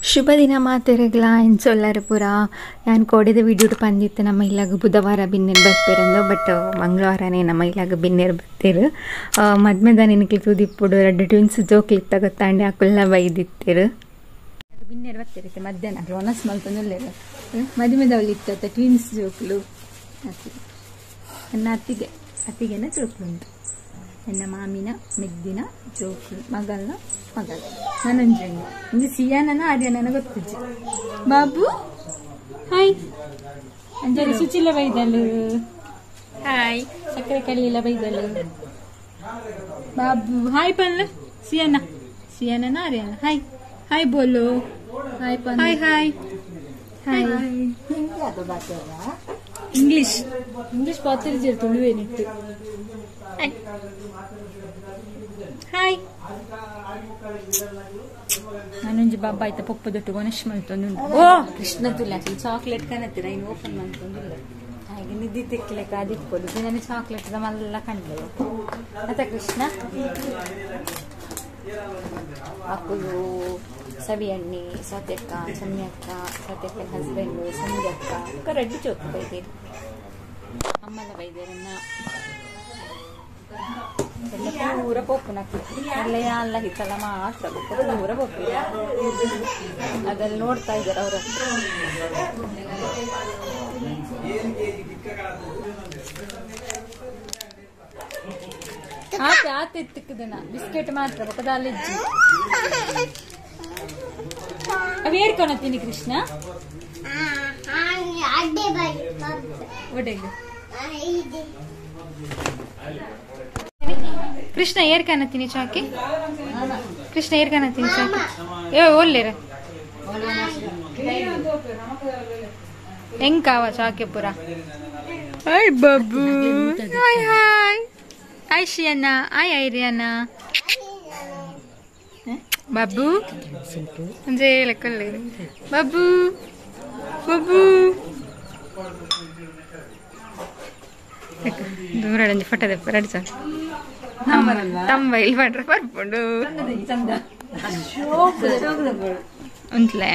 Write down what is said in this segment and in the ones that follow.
ಶುಭ ದಿನ ಮಾತೆರೆಗ್ಲ ಎಂಚೊಲ್ಲರು ಪೂರ ಯಾನ್ ಕೋಡೆದ ವಿಡಿಯೋಡು ಪಂದಿತ್ತು ನಮ್ಮ ಇಲ್ಲಾಗ ಬುಧವಾರ ಬಿನ್ನೆರ್ ಬರ್ಪೇರಂದು ಬಟ್ ಮಂಗಳವಾರನೇ ನಮ್ಮ ಇಲ್ಲಾಗ ಬಿನ್ನೆರ್ ಬರ್ತೀರು ಮದ್ಮೆದ ನಿನಕ್ಲಿ ತೂದಿಪ್ಪುಡು ರಡ್ಡ್ ಟ್ವಿನ್ಸ್ ಜೋಕ್ಲಿತ್ತ ಗೊತ್ತಾಂಡೆ ಅಕುಲ್ನ ಬೈದಿತ್ತೆರು ಬಿನ್ನೆರ್ ಬರ್ತಿರುತ್ತೆ ಮಧ್ಯಾಹ್ನ ಅಕ್ಲು ಒನಸ್ ಮಲ್ತೊಂದುಲ್ಲೆರ್ ಮದಿಮೆದವಳು ಇತ್ತ ಟ್ವಿನ್ಸ್ ಜೋಕ್ಲು ನನ್ನ ಅತ್ತಿಗೆ ಅತ್ತಿಗೆನ ಜೋಕ್ಲುಂಟು ನನ್ನ ಮಾಮಿನ ಮೆದ್ದಿನ ಜೋಕ್ಲು ಮಗಲ್ನ ಮಗಲ್ ನಾನೊಂಜಿ ಇಂದು ಸಿಯಾನನ ಆರ್ಯನನ ಗೊತ್ತಿಜ್ಜಿ ಬಾಬು ಹಾಯ್ ಅಂಜಲಿ ಸುಚಿಲ ಬೈದಲು ಹಾಯ್ ಸಕ್ಕರೆ ಕಲ್ಲಿಲ ಬೈದಲು ಬಾಬು ಹಾಯ್ ಪಲ್ಲ ಸಿಯಾನ ಸಿಯಾನನ ಆರ್ಯನ ಹಾಯ್ ಹಾಯ್ ಬೋಲು hi hi hi hi English English ಪಾತಿರ್ಜಿ ತುಳುವೇನಿಟ್ಟು ಹಾಯ್ ನಾನೊಂಜಿ ಬಾಬಾ ಆಯ್ತಾ ಪೊಪ್ಪ ದೊಟ್ಟು ಗಣೇಶ್ ಮಲ್ತೊಂದು ಓ ಕೃಷ್ಣ ತುಲೆ ಚಾಕ್ಲೇಟ್ ಕನತ್ತೀರ ಇನ್ನು ಓಪನ್ ಮಲ್ತೊಂದಿಲ್ಲ ಹಾಗೆ ನಿದ್ದೆ ತೆಕ್ಕಿಲೆಕ್ಕ ಅದಿಟ್ಕೊಳ್ಳಿ ನಾನು ಚಾಕ್ಲೇಟ್ ಮಲ್ಲ ಕಂಡು ಅತ್ತ ಕೃಷ್ಣ ಅಕ್ಕಲು ಸವಿ ಅಣ್ಣಿ ಸತ್ಯಕ್ಕ ಸಮ್ಯಕ್ಕ ಸತ್ಯಕ್ಕನ ಹಸ್ಬೆಂಡು ಸಂಧ್ಯಕ್ಕ ಅಕ್ಕ ರೆಡ್ಡಿ ಚೋಕು ಬೈದೇರು ಅಮ್ಮನ ಬೈದೇರನ್ನ ಎಲ್ಲ ಪೂರ ಪೊಪ್ಪುನ ಎಲ್ಲ ಎಲ್ಲ ಹಿತ್ತಲ್ಲ ಮಾತ್ರ ಪೂರ ಪೊಪ್ಪು ಅದೆಲ್ಲ ನೋಡ್ತಾ ಇದ್ದಾರೆ ಅವ್ರ ಆತೆ ಆತೆ ಎತ್ತಿಕ್ಕದನ ಬಿಸ್ಕೆಟ್ ಮಾತ್ರ ಪಕ್ಕದಲ್ಲಿಜ್ಜಿ ಅವು ಏರ್ಕೊಳತ್ತೀನಿ ಕೃಷ್ಣ ಒಡೆಗೆ ಕೃಷ್ಣ ಏರ್ ಕಾಣತ್ತೀನಿ ಚಾಕಿ ಕೃಷ್ಣ ಏರ್ ಕಾಣತ್ತೀನಿ ಚಾಕಿ ಏ ಒಲ್ಲೇರ ಹೆಂಗ್ ಕಾವ ಚಾಕಿ ಪೂರ hi Babu hi hi hi ಶಿಯಣ್ಣ ಹಾಯ್ ಐರಿಯಣ್ಣ ಬಾಬು ಅಂಜೆ ಲೆಕ್ಕಲ್ಲೇರು ಬಾಬು ಬಾಬು ದೂರ ಫೋಟೋ ರೆಡಿ ಸರ್ ತಮ್ಮ ಇಲ್ಲಿ ಮಾಡ್ರೆ ಬರ್ಪುಂಡು ಉಂಟ್ಲೆ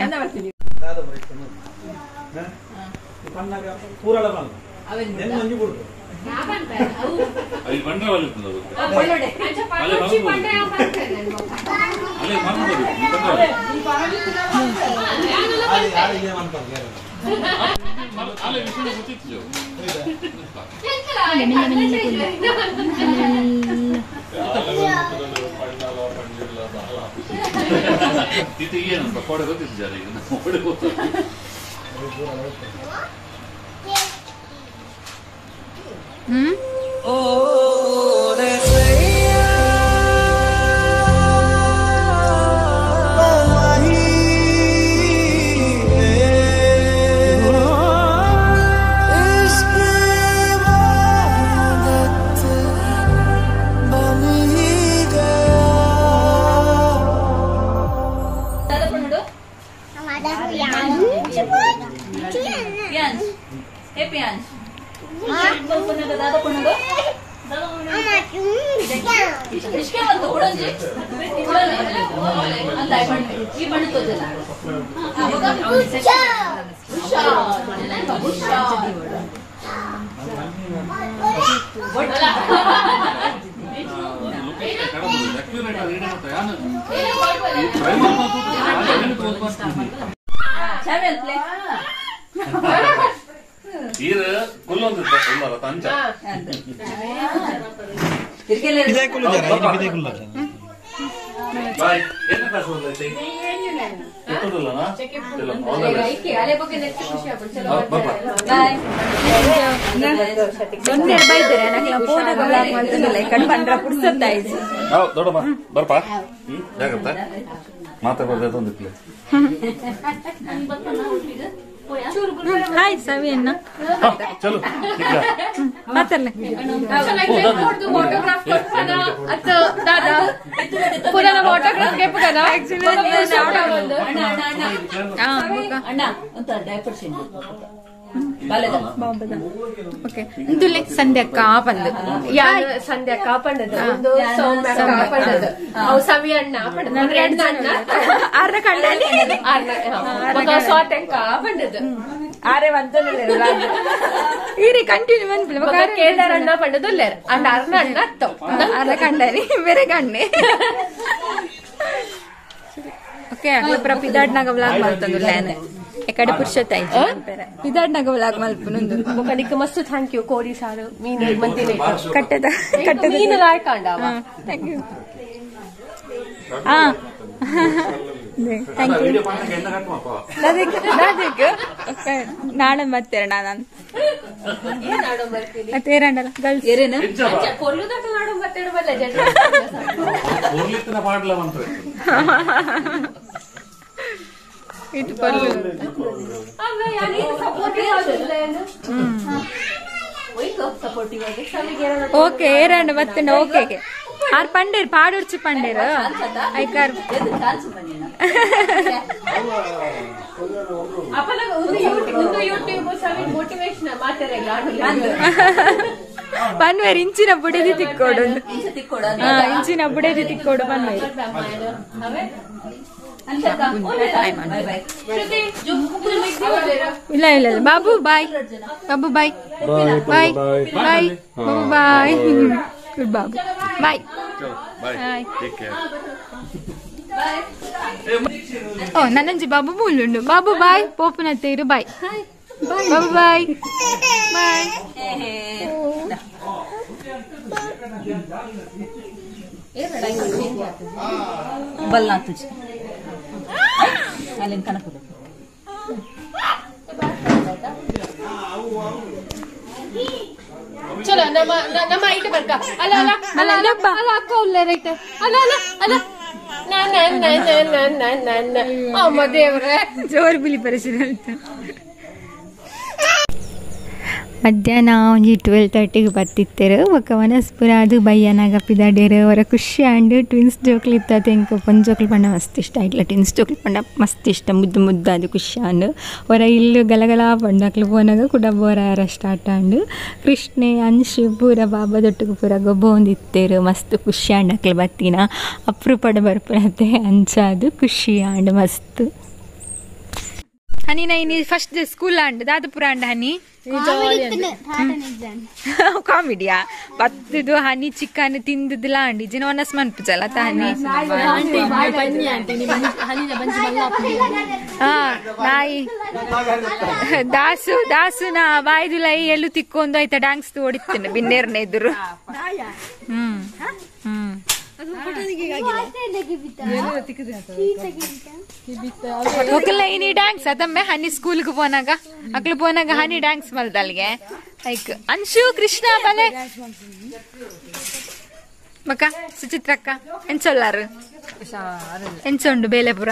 ಹಾಯ್ ಸವಿ ಅಣ್ಣ ಚಲೋ ಮಾತಾಡ್ಲೆ ಬಾಬದ ಓಕೆ ಇಂದುಲೆ ಸಂಧ್ಯಕ್ಕ ಪಂದು ಯಾರು ಸಂಧ್ಯಕ್ಕ ಪಂಡದು ಒಂದು ಸೌಮ್ಯಕ್ಕ ಪಂಡದು ಅವು ಸವಿ ಅಣ್ಣ ಪಂಡದು ಎರಡು ಅಣ್ಣ ಆರ್ನ ಕಂಡನಿ ಆರ್ನ ಬೊಕ ಸ್ವಾತಕ್ಕ ಪಂಡದು ಆರೆ వంతనులేరు ಈರಿ ಕಂಟಿನ್ಯೂ ಮನ್ಪಿಲ್ಲ ಬೊಕ ಕೇದಾರ್ ಅಣ್ಣ ಪಂಡದು ಉಲ್ಲೇರು ಅಂಡ ಅರ್ನ ಅಣ್ಣ ಅತ್ತವು ಆರ್ನ ಕಂಡನಿ ಬೇರೆ ಕಂಡೆ ಓಕೆ ಅಕ್ಲ ಪಿದಾಡ್ನಾಗ ವ್ಲಾಗ್ ಮಲ್ತೊಂದುಲ್ಲೇನೆ ಎಕಡೆ ಪುರುಷತ್ ಆಯ್ತು ಪಿದಾಡ್ನಾಗ ವ್ಲಾಗ್ ಮಲ್ಪುನೊಂದು ಬೊಕ ನಿಕ್ ಮಸ್ತ್ thank you ಕೋರಿ ಸಾರು ಮೀನು ಮಂದಿನ ಕಟ್ಟದ ಕಟ್ಟದ ಮೀನು ಲಾಯ್ಕಾಂಡವ thank you ha thank you ಅದಕ್ಕೆ ನಾಳೆ ಮತ್ತೆ ನಾನು ಮತ್ತೆ ಏರಂಡಲ್ಲ ಗರ್ಲ್ಸ್ ಕೊಲ್ಲುದಕ್ಕ ನಾಡು ಮತ್ತೆ ಇದು ಪರ್ಲು ಓಕೆ ಏರಂಡ ಮತ್ತೆ ಓಕೆ ಆರ್ ಪಂಡೇರ್ ಪಾಡುರ್ಚಿ ಪಂಡೇರ್ ಐಕಾರ್ ಪನ್ವೇರ್ ಇಂಚಿನ ಬುಡದಿ ತಿಕ್ಕೋಡು ಇಂಚಿನ ಬುಡದಿ ತಿಕ್ಕೋಡು ಪನ್ವೇರ್ ಇಲ್ಲ ಇಲ್ಲ ಇಲ್ಲ Babu bye Babu bye bye bye Babu bye good Babu bye bye ಓ ನನ್ನಂಜಿ ಬಾಬು ಮೂಲುಂಡು ಬಾಬು ಬಾಯ್ ಪೋಪುನ ತೇರು ಬಾಯ್ ಬಾಬು ಬಾಯ್ ಬಾಯ್ ಚಲೋ ನಮ್ಮ ನಮ್ಮ ಐಟ್ ಬರ್ಕ ಅಲ್ಲ ಅಲ್ಲ ಅಲ್ಲ ಅಲ್ಲ ಅಲ್ಲ ಅಕ್ಕ ಉಲ್ಲೇರೈತೆ ಅಲ್ಲ ಅಲ್ಲ ಅಲ್ಲ ನನ್ನ ಅಮ್ಮ ದೇವ್ರೆ ಜೋರು ಬಿಳಿ ಪರಿಸರ ಮಧ್ಯಾಹ್ನ ಒಂಜಿ 12:30 ಬತ್ತಿತ್ತೇರು ಬೊಕ್ಕ ವನಸ್ಪುರ ಅದು ಬಯ್ಯನಾಗ ಪಿದಾಡೇರು ಅವರ ಖುಷಿ ಆಂಡ್ ಟ್ವಿನ್ಸ್ ಜೋಕ್ಲು ಇತ್ತ ಎಂಕ್ ಪೊಂಜೋಕ್ಲು ಪಂಡ ಮಸ್ತ್ ಇಷ್ಟ ಆಯ್ಲ ಟ್ವಿನ್ಸ್ ಜೋಕ್ಲು ಪಂಡ ಮಸ್ತ್ ಇಷ್ಟ ಮುದ್ದು ಮುದ್ದಾದು ಖುಷಿ ಆಂಡ್ ಅವರ ಇಲ್ಲು ಗಲಗಲ ಪಂಡ ಅಕ್ಲು ಪೋನಾಗ ಕುಡ ಬೋರಾರ ಸ್ಟಾರ್ಟ್ ಆಂಡ್ ಕೃಷ್ಣೆ ಅಂಶು ಪೂರ ಬಾಬಾ ದೊಟ್ಟುಗು ಪೂರ ಗೊಬ್ಬೊಂದಿತ್ತೇರು ಮಸ್ತ್ ಖುಷಿ ಆಂಡ್ ಅಕ್ಲು ಬತ್ತಿನ ಅಪ್ರೂಪಡ ಬರ್ಪುನತೆ ಅಂಚಾದು ಖುಷಿ ಆಂಡ್ ಮಸ್ತ್ ಹನಿ ನೈನಿ ಫಸ್ಟ್ ಸ್ಕೂಲ್ ಆಂಡ್ ದಾದಪುರ ಆಂಡ್ ಹನಿ ಕಾಮಿಡಿಯಾ ಬತ್ತದು ಹನಿ ಚಿಕನ್ ತಿಂದದಲ್ಲ ಅಂಡಿ ಜಿನ ಒನಸ್ ಮನ್ಪುಜಲ್ಲ ಹನಿ ನಾಯಿ ದಾಸು ದಾಸುನ ಬಾಯ್ದುಲೈ ಎಲ್ಲೂ ತಿಕ್ಕೊಂಡು ಆಯ್ತಾ ಡ್ಯಾನ್ಸ್ ಓಡಿತ್ತೇನೆ ಬಿನ್ನೇರ್ನ ಎದುರು ಹ್ಮ್ ಹ್ಮ್ ಒಕ್ಕಲ ಇನಿ ಡ್ಯಾನ್ಸ್ ಅದಮ್ಮೆ ಹನಿ ಸ್ಕೂಲ್ಗೆ ಪೋನಾಗ ಅಕ್ಲು ಪೋನಾಗ ಹನಿ ಡ್ಯಾನ್ಸ್ ಮಲ್ದ ಅಲ್ಲಿಗೆ ಲೈಕ್ ಅಂಶು ಕೃಷ್ಣ ಬಲೆ ಮಕ್ಕ ಸುಚಿತ್ರಕ್ಕ ಎಂಚೊಲ್ಲಾರು ಎಂಚೊಂಡು ಬೇಲೆಪುರ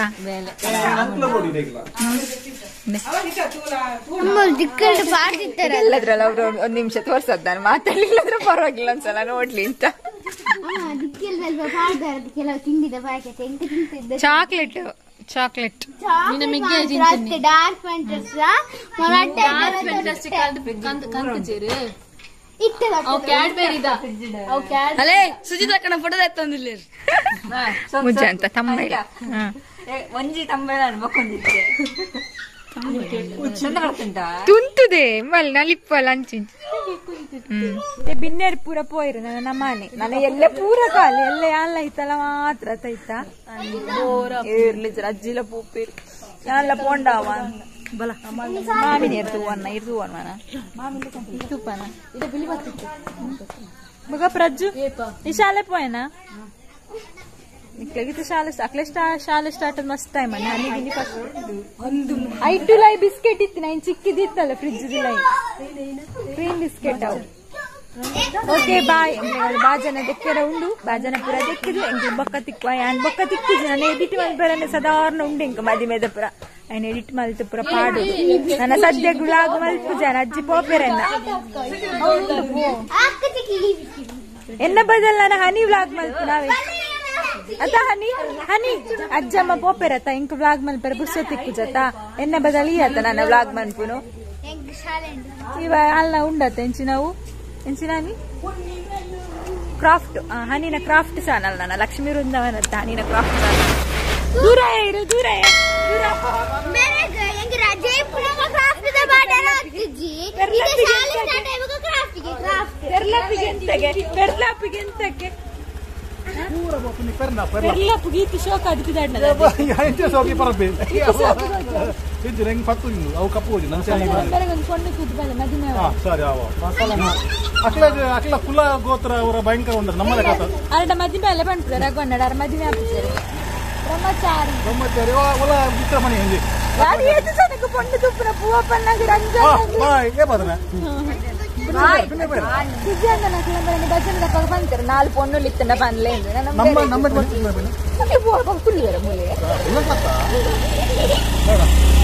ಎಲ್ಲದ್ರಲ್ಲ ಅವ್ರು ಒಂದ್ ನಿಮಿಷ ತೋರ್ಸದ್ ನಾನು ಮಾತಾಡ್ಲಿಲ್ಲ ಪರವಾಗಿಲ್ಲ ಒಂದ್ಸಲ ನೋಡ್ಲಿ ಅಂತ. Chocolate chocolate ಮುಜ ಅಂತ ತಮ್ಮ ತುಂತುದೆ ಮಲ್ ನಲಿಪ್ಪಲ್ಲ ಅಂಚಿ ಬಿನ್ನೇರು ಪೂರ ಪೋಯಿರು ನನ್ನ ನಮ್ಮನೆ ನನ್ನ ಎಲ್ಲ ಪೂರ ಕಾಲಿ ಎಲ್ಲ ಯಾಲ್ಲ ಐತಲ್ಲ ಮಾತ್ರ ತೈತ ಏರ್ಲಿ ಅಜ್ಜಿಲ ಪೂಪಿರ್ ಯಾಲ್ಲ ಪೋಂಡಾವ ಬಲ ಮಾಮಿನ ಇರ್ತುವನ್ನ ಇರ್ತುವನ್ನ ತೂಪನ ಮಗ ಪ್ರಜ್ಜು ಈ ಶಾಲೆ ಪೋಯನ ನಿಕ್ಲೆಗಿತ್ತು ಶಾಲೆ ಅಕ್ಲೆ ಶಾಲೆ ಸ್ಟಾರ್ಟ್ ಮಸ್ತ್ ಟೈಮ್ ಅಣ್ಣ ನನಗೆ ಫಸ್ಟ್ ಒಂದು ಐಟು ಲೈ ಬಿಸ್ಕೆಟ್ ಇತ್ತು ನಾನು ಚಿಕ್ಕಿದಿತ್ತಲ್ಲ ಫ್ರಿಜ್ ಲೈ ಕ್ರೀಮ್ ಬಿಸ್ಕೆಟ್ ಅವು. ಓಕೆ ಬಾಯ್ ಬಾಜನ ದೆಕ್ಕೆರ ಉಂಡು ಬಾಜನ ಪುರ ದೆಕ್ಕಿದು ಎಂಕ್ ಬೊಕ್ಕ ತಿಕ್ವ ಯಾನ್ ಬೊಕ್ಕ ತಿಕ್ಕಿದ್ದು ನಾನು ಎಡಿಟ್ ಮಲ್ಪರನೆ ಸಾಧಾರಣ ಉಂಡು ಎಂಕ್ ಮದಿ ಮೇದಪುರ ఆయన ಎಡಿಟ್ ಮಲ್ತು ಪುರ ಪಾಡು ನನ್ನ ಸದ್ಯ ಗುಲಾಗ್ ಮಲ್ಪು ಜನ ಅಜ್ಜಿ ಪೋಪೆರೆನ್ನ ಎನ್ನ ಬದಲ್ ನಾನು ಹನಿ ವ್ಲಾಗ್ ಮಲ್ಪು ನಾವೇ ಅತ್ತ ಹನಿ ಹನಿ ಅಜ್ಜಮ್ಮ ಪೋಪೆರತ್ತ ಇಂಕ್ ವ್ಲಾಗ್ ಮಲ್ಪೆರ ಬುರ್ಸ ತಿಕ್ಕು ಜತ ಎನ್ನ ಬದಲಿ ಅತ್ತ ನನ್ನ ವ್ಲಾಗ್ ಮನ್ಪುನು. ಇವ ಅಲ್ಲ ಉಂಡತ್ತೆ ಎಂಚಿನವು ಎಂಚಿನಾನಿ ಕ್ರಾಫ್ಟ್ ಹನಿನ ಕ್ರಾಫ್ಟ್ ಚಾನಲ್ ನನ್ನ ಲಕ್ಷ್ಮೀ ವೃಂದಾವನ ಹನಿನ ಕ್ರಾಫ್ಟ್ ಚಾನಲ್ ದೂರ ಇರು ದೂರ ಬ್ರಹ್ಮಚಾರಿ ಬ್ರಹ್ಮಚಾರಿ ಒಲ ಮಿತ್ರಮಣಿ ಹಿಂದಿ ಯಾರು ಏತು ಜನಕ್ಕೆ ಪೊಣ್ಣು ತುಪ್ಪುನ ಪೂವ ಪನ್ನಾಗ ರಂಜ ಬಾಯ್ ಏ ಬದನ ಭಜನೆ ದಪ್ಪ ಬಂತಾರೆ ನಾಲ್ ಪೊಣ್ಣು ಲಿತ್ತನ ಪನ್ಲೆ ನಮ್ಮ ನಮ್ಮ ಪೂವ ಕುಳ್ಳಿಯರ ಮೂಲೆ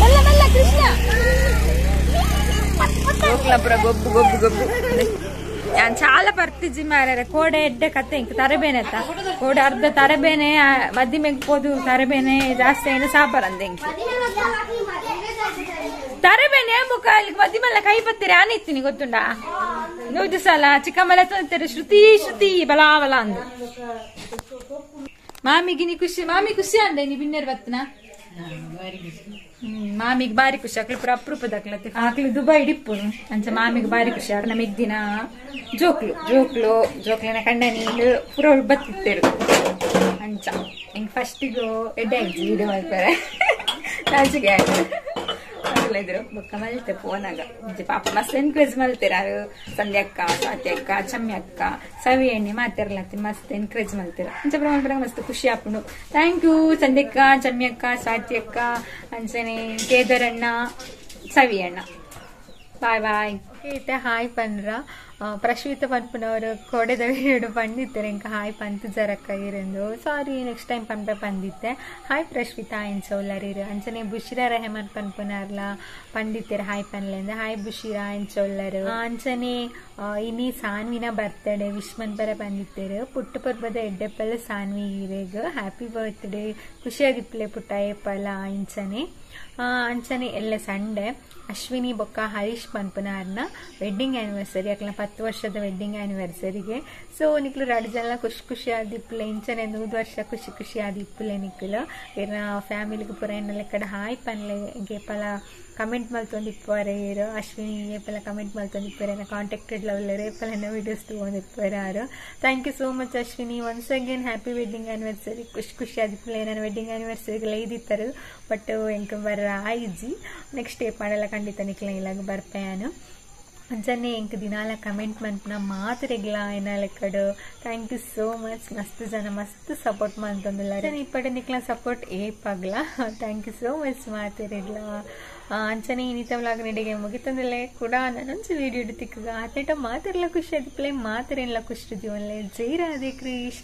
ಮೆಲ್ಲ ಮೆಲ್ಲ ಕೃಷ್ಣ ಗೋಕ್ಲಪುರ ಗೊಬ್ಬು ಗೊಬ್ಬು ಗೊಬ್ಬು ನಾನು ಚಾಲ ಬರ್ತಿಜ್ಜಿ ಮಾರ್ಯಾರ ಕೋಡೆ ಎಡ್ಡೆ ಕತೆ ಇಂಕ ತರಬೇನೆ ಅತ್ತ ಕೋಡೆ ಅರ್ಧ ತರಬೇನೆ ಮದ್ದಿಮೆಗ್ ಪೋದು ತರಬೇನೆ ಜಾಸ್ತಿ ಏನು ಸಾಪರಂದೆ ಇಂಕ ತರಬೇನೆ ಮುಖ ಅಲ್ಲಿ ಮದ್ದಿಮೆಲ್ಲ ಕೈ ಬತ್ತೀರಿ ಆನಿತ್ತೀನಿ ಗೊತ್ತುಂಡ ನೂದು ಸಲ ಚಿಕ್ಕಮ್ಮಲ ತಂತಾರೆ ಶ್ರುತಿ ಶ್ರುತಿ ಬಲ ಬಲ ಅಂದು ಮಾಮಿಗೆ ನೀ ಖುಷಿ ಮಾಮಿ ಖುಷಿ ಅಂದೆ ನೀ ಬಿನ್ನೇರ್ ಬತ್ತನ ಮಾಮಿಗೆ ಬಾರಿ ಖುಷಿ ಅಕ್ಲು ಪೂರ ಅಪರೂಪದ ಅಕ್ಲತ್ತೆ ಆಕ್ಲು ದುಬೈ ಡಿಪ್ಪುನು ಅಂಚ ಮಾಮಿಗೆ ಬಾರಿ ಖುಷಿ ಅವ್ರು ನಮಗೆ ದಿನ ಜೋಕ್ಲು ಜೋಕ್ಲು ಜೋಕ್ಲಿನ ಕಂಡ ನೀರು ಪೂರ ಬತ್ತಿತ್ತೇರು ಅಂಚ ಹಿಂಗೆ ಫಸ್ಟಿಗೂ ಎಡ್ಡೆ ಆಯ್ತು ವಿಡಿಯೋ ಮಾಡ್ತಾರೆ ನಾಚಿಗೆ ಆಯ್ತು ಇದ್ರು ಬೊಕ್ಕ ಮಲ್ತೆ ಫೋನಾಗ ಪಾಪ ಮಸ್ತ್ ಎನ್ಕರೇಜ್ ಮಲ್ತೇರ ಯಾರು ಸಂಧ್ಯಕ್ಕ ಸ್ವಾತಿ ಅಕ್ಕ ಚಮ್ಮಿ ಅಕ್ಕ ಸವಿ ಎಣ್ಣೆ ಮಾತಿರ್ಲತ್ತಿ ಮಸ್ತ್ ಎನ್ಕರೇಜ್ ಮಲ್ತೀರ ಅಂಚ ಪ್ರಮಾಣ ಮಸ್ತ್ ಖುಷಿ ಆಪುಂಡು thank you ಸಂಧ್ಯಕ್ಕ ಚಮ್ಮಿ ಅಕ್ಕ ಸ್ವಾತಿ ಅಕ್ಕ ಅಂಚನೆ ಕೇದರಣ್ಣ ಸವಿ ಅಣ್ಣ ಬಾಯ್ ಬಾಯ್ ಇತ್ತೆ ಹಾಯ್ ಪನ್ರ ಪ್ರಶ್ವಿತ ಪನ್ಪುನವರು ಕೊಡೆದ ವೀಡಿಯೋ ಪಂಡಿತ್ತಾರೆ ಇಂಕ ಹಾಯ್ ಪಂತು ಜರಕ್ಕ ಇರಂದು ಸಾರಿ ನೆಕ್ಸ್ಟ್ ಟೈಮ್ ಪನ್ಪೆ ಪಂದಿತ್ತೆ ಹಾಯ್ ಪ್ರಶ್ವಿತಾ ಎಂಚೋಲ್ಲರಿರು ಅಂಚನೆ ಬುಷಿರಾ ರೆಹಮಾನ್ ಪನ್ಪುನಾರ್ಲ ಪಂಡಿತ್ತಾರೆ ಹಾಯ್ ಪನ್ಲೆಂದು ಹಾಯ್ ಬುಷಿರಾ ಎಂಚೋಲ್ಲರು ಅಂಚನೆ ಇನಿ ಸಾನ್ವಿನ ಬರ್ತ್ಡೇ ವಿಶ್ ಮನ್ಪರ ಬಂದಿತ್ತೇರು ಪುಟ್ಟು ಪರ್ಬದ ಎಡ್ಡೆಪ್ಪಲ ಸಾನ್ವಿ ಇರೇಗ ಹ್ಯಾಪಿ ಬರ್ತ್ಡೇ ಖುಷಿಯಾಗಿಪ್ಪಲೆ ಪುಟ್ಟ ಏಪಲ ಇಂಚನೆ ಅಂಚನೆ ಎಲ್ಲ ಸಂಡೆ ಅಶ್ವಿನಿ ಬೊಕ್ಕ ಹರೀಶ್ ಪನ್ಪುನಾರ್ನ ವೆಡ್ಡಿಂಗ್ ಆ್ಯನಿವರ್ಸರಿ ಅಕ್ಲ 10 ವರ್ಷದ ವೆಡ್ಡಿಂಗ್ ಆ್ಯನಿವರ್ಸರಿಗೆ ಸೊ ನಿಕ್ಲು ರಡು ಜನ ಖುಷಿ ಖುಷಿ ಆದಿಪ್ಪಲೆ ಇಂಚನೆ 100 ವರ್ಷ ಖುಷಿ ಖುಷಿ ಆದಿಪ್ಪಲೆ ನಿಕ್ಲು ಇರ್ನ ಫ್ಯಾಮಿಲಿಗೆ ಪೂರ ಎನ್ನ ಲೆಕ್ಕಡ ಹಾಯ್ ಪನ್ಲೆ ಏಪಲ ಕಮೆಂಟ್ ಮಲ್ತೊಂದಿಪ್ಪರೆ ಇರು ಅಶ್ವಿನಿ ಏಪಲ ಕಮೆಂಟ್ ಮಲ್ತೊಂದಿಪ್ಪರೆ ಎನ್ನ ಕಾಂಟ್ಯಾಕ್ಟೆಡ್ ಲವ್ಲರ್ ಏಪಲ ಎನ್ನ ವೀಡಿಯೋಸ್ ತಗೊಂಡಿಪ್ಪರೆ ಆರು thank you so much Ashwini once again happy wedding anniversary ಖುಷಿ ಖುಷಿ ಆದಿಪ್ಪಲೆ ನನ್ನ ವೆಡ್ಡಿಂಗ್ ಆ್ಯನಿವರ್ಸರಿಗೆ ಲೈದಿತ್ತರು ಬಟ್ ಎಂಕ ಬರ್ರ ಆಯಿಜ್ಜಿ ನೆಕ್ಸ್ಟ್ ಏಪ್ ಮಾಡಲ್ಲ ಖಂಡಿತ ನಿಕ್ಲ ಇಲ್ಲಾಗ ಬರ್ಪೇನು ಅಂಚನೆ ಎಂಕ್ ದಿನಾಲ ಕಮೆಂಟ್ ಮನ್ಪುನ ಮಾತ್ರೆಗ್ಲ ಏನ ಲೆಕ್ಕಡು thank you so much ಮಸ್ತ್ ಜನ ಮಸ್ತ್ ಸಪೋರ್ಟ್ ಮಂತೊಂದುಲ್ಲ ಇಪ್ಪಡೆ ನಿಕ್ಲ ಸಪೋರ್ಟ್ ಏಪಾಗ್ಲ thank you so much ಮಾತ್ರೆಗ್ಲ ಅಂಚನೆ ಇನ್ನಿತ ವ್ಲಾಗ್ ನಿಡಿಗೆ ಮುಗಿತಂದಲೇ ಕೂಡ ನಾನೊಂಚು ವೀಡಿಯೋ ತಿಕ್ಕಗ ಆತೇಟ ಮಾತಿರ್ಲ ಖುಷಿ ಆದಿಪ್ಲೆ ಮಾತಿರೇನ್ಲ ಖುಷಿ ಜೀವನ್ಲೆ ಜೈ ರಾಧೆ ಕೃಷ್ಣ.